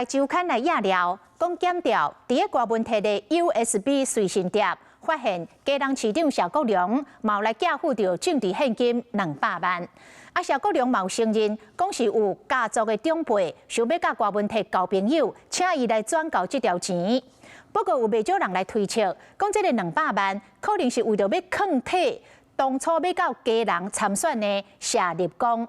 周刊來掖料，講檢調佇咧郭文鐵的 USB 隨身碟，發現基隆市長謝國樑嘛來寄付著政治獻金200萬。啊，謝國樑嘛有承認，講是有家族的長輩想欲佮郭文鐵交朋友，請伊來轉交這條錢。不過有袂少人來推測，講這个兩百萬可能是為著欲囥退當初欲到基隆參選的謝立功。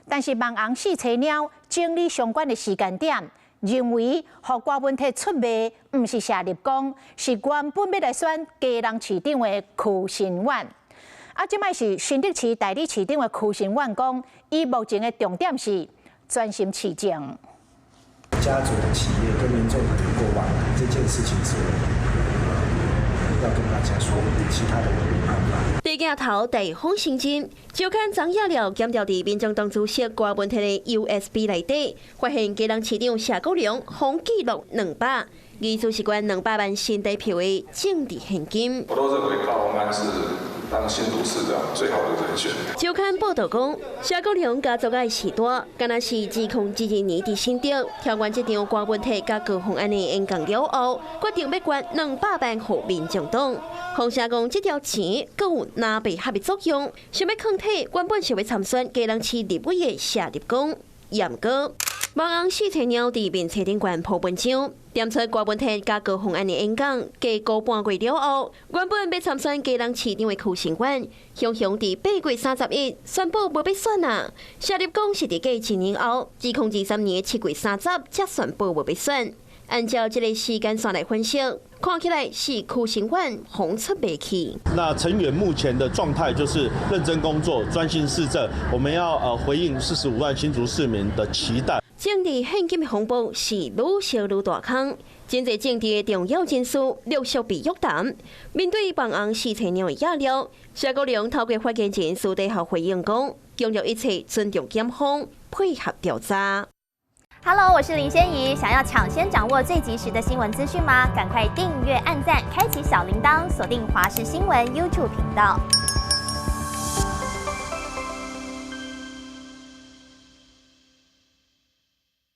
但是網紅四叉貓整理相關的時間點，認為予郭文鐵出賣，毋是謝立功，是原本欲來選基隆市長的柯新遠。啊，這擺是新竹市代理市長的柯新遠講，伊目前的重點是專心市政。家族的企業跟民眾黨有過往來，這件事情是我要跟大家說，其他的我沒辦法。對鏡頭大方承認，周刊昨夜了檢調佇民眾黨主席郭文鐵的 USB 內底，發現基隆市長謝國樑予記錄兩百，意思是捐200萬新地票的政治獻金。我都認為高虹安是當新竹市長最好的人選。周刊報導講，謝國樑家族的序大，敢若是2022年佇新竹聽完這場郭文鐵佮高虹安的演講了後，決定欲捐兩百萬予民眾黨。風聲講這條錢閣有藍白合的作用，想欲囥退原本想欲參選基隆市立委的謝立功。毋過，網紅四叉貓佇面冊頂懸 po 文章，點出郭文鐵佮高虹安的演講，過個半月了後，原本欲參選基隆市長的柯新遠，雄雄佇8月31宣布無欲選啊。謝立功是佇過一年後，2023年7月30才宣布無欲選。按照這个時間線來分析，看起來是柯新遠予出賣去。那陳遠目前的狀態就是認真工作、專心市政，我們要回應45萬新竹市民的期待。政治獻金的風波是愈燒愈大空，真濟政治的重要人士陸續被約談。面對網紅四叉貓的掖料，謝國樑透過發言人私底下回應講，強調一切尊重檢方，配合調查。 Hello，我是林仙怡。想要搶先掌握最及時的新聞資訊嗎？趕快訂閱、按讚、開啟小鈴鐺，鎖定華視新聞 YouTube 頻道。